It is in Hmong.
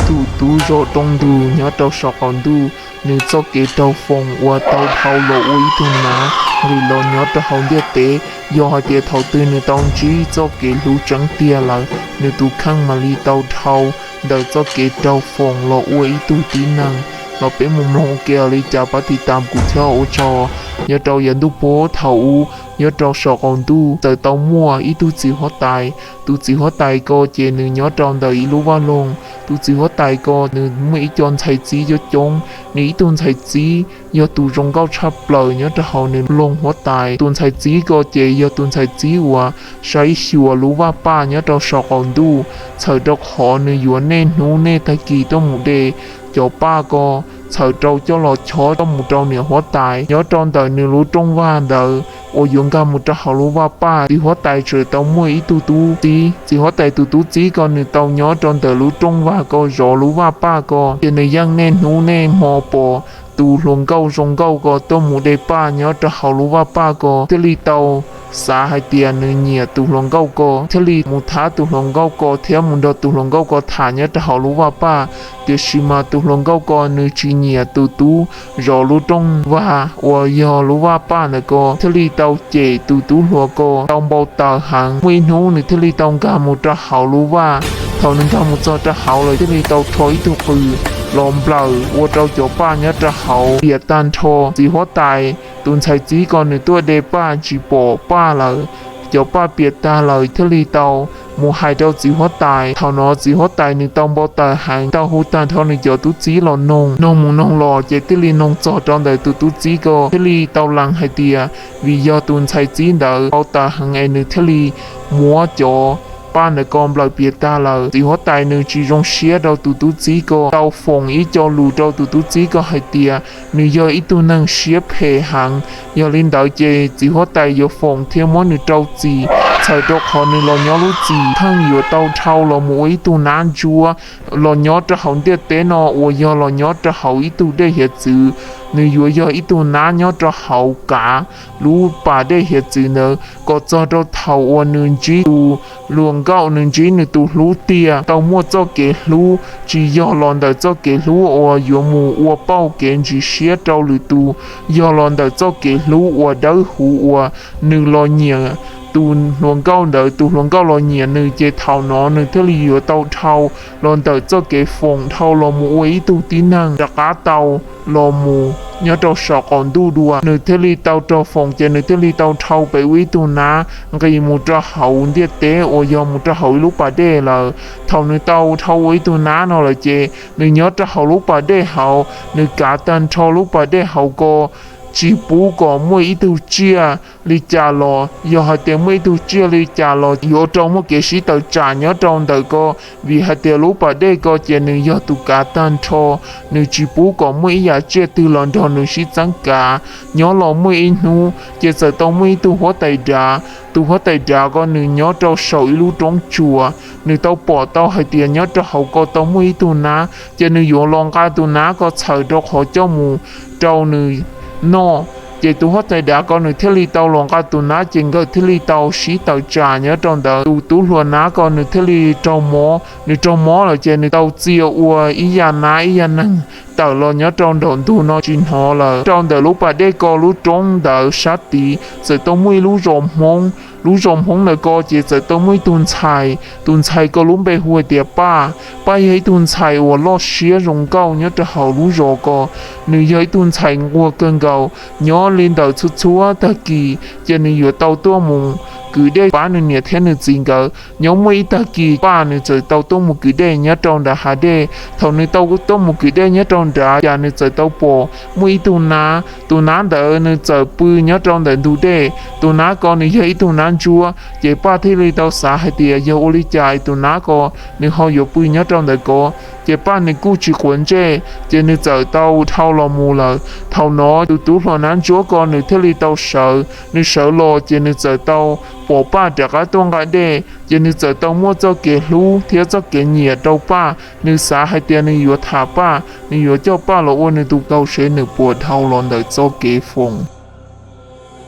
tus tub zos rooj ntug nyob rau saum qaum ntuj, nws txoj kev raug foom uas tau dhau los ua ib tug nav nqis los nyob rau hauv ntiaj teb. Yog hais tias thaum twg nws tau ntsib txoj kev hlub tseeb tiag lawm, nws tus kheej mam li tau dhau ntawm txoj kev raug foom los ua ib tug tib neeg. Los peb mus mloog ua ke li cas pab tiv tam kuv thiab ua tsaug. Nyob rau yav ntuj puag thaum ub, nyob rau saum qaum ntuj txawm tau muaj ib tug txiv huab tais. Tus txiv huab tais ko ces nws nyob rau ntawm ib lub vaj loog. Tus txiv huab tais ko nws muaj ib co ntxhais txib coob coob. Nws ib tug ntxhais txib yog tus zoo nkauj tshaj plaws nyob rau hauv nws loog huab tais. Tus ntxhais txib ko ces yog tus ntxhais txib uas saib xyuas lub vaj paj nyob rau saum qaum ntuj, txhawm rau qhov nws yuav niaj hnub niaj tag kis tuaj mus de cov paj ko, txhawm rau coj los chob coj mus rau niam huab tais. Nyob rau ntawm nws lub rooj vag ntawd uas yuav nkag mus rau hauv lub vaj paj, txiv huab tais txawm tau muaj ib tug tub txib. Txiv huab tais tus tub txib ko nws tau nyob rau ntawm lub rooj vag ko zov lub vaj paj ko, ces nws yeej niaj hnub niaj hmo pom tus hluas nkauj zoo nkauj ko tuaj mus de paj nyob rau hauv lub vaj paj ko, thiaj li tau xav hais tias nws nyiam tus hluas nkauj ko, thiaj li mus thab tus hluas nkauj ko thiab mus nrog tus hluas nkauj ko tham nyob rau hauv lub vaj paj. Tiam sis mas tus hluas nkauj ko nws tsis nyiam tus tub zov lub rooj vag uas yog lub vaj paj ntawd ko, thiaj li tau cem tus tub hluas ko tau npau taws heev. Muaj ib hnub nws thiaj li tau nkag mus rau hauv lub vaj. Thaum nws nkag mus txog rau hauv lawm thiaj li tau rho ib tug qws los nplawm ua rau cov paj nyob rau hauv piam tag nrho. Txiv huab tais tus ntxhais txib ko nws tuaj de paj tsis pom paj lawm, cov paj piam tag lawm thiaj li tau mus hais rau txiv huab tais. Thaum no txiv huab tais nws tau npau taws heev, tau hu tag nrho nws cov tub txib los noog. Noog mus noog los ces thiaj li noog txog rau ntawm tus tub txib ko, thiaj li tau lees hais tias vim yog tus ntxhais txib ntawd npau taws heev es nws thiaj li muab cov paj ntawd ko nplawm piam tag lawm. Txiv huab tais nws tsis zoo siab rau tus tub txib ko, tau foom ib co lus rau tus tub txib ko hais tias nws yog ib tug neeg siab phem heev. Yog li ntawd ces txiv huab tais yuav foom thiab muab nws rau txim, txhawm rau qhov nws los nyob lub txim kheej yuav tau dhau los mus ua ib tug nab ntsuab los nyob rau hauv ntiaj teb no uas yog los nyob rau hauv ib tug dej hiav txwv. Nws yuav yog ib tug nab nyob rau hauv kav lub pas dej hiav txwv ntawd kom txog rau thaum uas nws ntsib tus hluas nkauj, nws ntsib nws tus hlub tiag, tau muaj txoj kev hlub tsis yog los ntawm txoj kev hlub uas yuav mus ua pauj kev ntsis siab rau lwm tus, yog los ntawm txoj kev hlub uas dawb huv uas nws los nyiam tus hluas nkauj ntawd, tus hluas nkauj los nyiam nws, ces thaum no nws thiaj li yuav tau dhau los ntawm txoj kev foom dhau los mus ua ib tug tib neeg rov qab tau los mus nyob rau saum qaum ntuj dua. Nws thiaj li tau raug foom ces nws thiaj li tau dhau pem ua ib tug nab nqis mus rau hauv ntiaj teb uas yog mus rau hauv ib lub pas dej lawm. Thaum nws tau dhau ua ib tug nab no lawm ces nws nyob rau hauv lub pas dej hauv, nws kav tag nrho lub pas dej hauv ko, tsis pub kom muaj ib tug tsiaj li cas los, yog hais tias muaj ib tug tsiaj li cas los yuav ua rau muaj kev sib tawm tsam nyob rau ntawm ko, vim hais tias lub pas dej ko ces nws yog tus kav tag nrho, nws tsis pub kom muaj ib yam tsiaj twg los nrog nws sib txeeb kav. Nyob los muaj ib hnub ces txawm tau muaj ib tug huab tais dav. Tus huab tais dav ko nws nyob rau saum ib lub roob tsuas, nws tau pom tau hais tias nyob rau hauv ko tau muaj ib tug nab, ces nws yuav los nqa tus nab ko txhawm rau qhov coj mus rau nws noj. Ces tus huab tais dav ko nws thiaj li tau los nqa tus nab, ces nkawd thiaj li tau sib tawm tsam nyob rau ntawd. Tus tub hluas nab ko nws thiaj li raug mob, nws raug mob lawm ces nws tau txia ua ib yam nab ib yam neeg tawm los nyob rau nraum ntug no tsis hnov lawm. Rau ntawm lub pas dej ko lub roob ntawd sab tid txawm tau muaj ib lub zos Hmoob. Lub zos Hmoob ntawd ko ces txawm tau muaj ib tug ntxhais, tus ntxhais ko lub npe hu hais tias Paj. Paj yog ib tug ntxhais uas loj siab zoo nkauj nyob rau hauv lub zos ko. Nws yog ib tug ntxhais nquag kawg nkaus, nyob li ntawm txhua txhua tag kis ces nws yuav tau tuaj mus kwv dej pab nws niam thiab nws txiv nkawd. Nyob muaj ib tag kis Paj nws txawm tau tuaj mus kwv dej nyob rau nrad hav dej. Thaum nws tau tuaj mus kwv dej nyob rau nrad cas nws txawm tau pom muaj ib tug nab, tus nab ntawd nws txawm pw nyob rau ntawm ntug dej. Tus nab ko nws yog ib tug nab ntsuab, ces Paj thiaj li tau xav hais tias yog ua li cas tus nab ko nws ho yuav pw nyob rau ntawm ko. Ces Paj nws kuj tsis quav ntsej, ces nws txawm tau dhau los mus lawm. Thaum no tus tub hluas nab ntsuab ko nws thiaj li tau sawv, nws sawv los ces nws txawm tau pom Paj rov qab tuaj nqa dej, ces nws txawm tau muaj txoj kev hlub thiab txoj kev nyiam rau Paj. Nws xav hais tias nws yuav tham Paj, nws yuav coj Paj los ua nws tus kaus sev, nws puas dhau los ntawm txoj kev foom.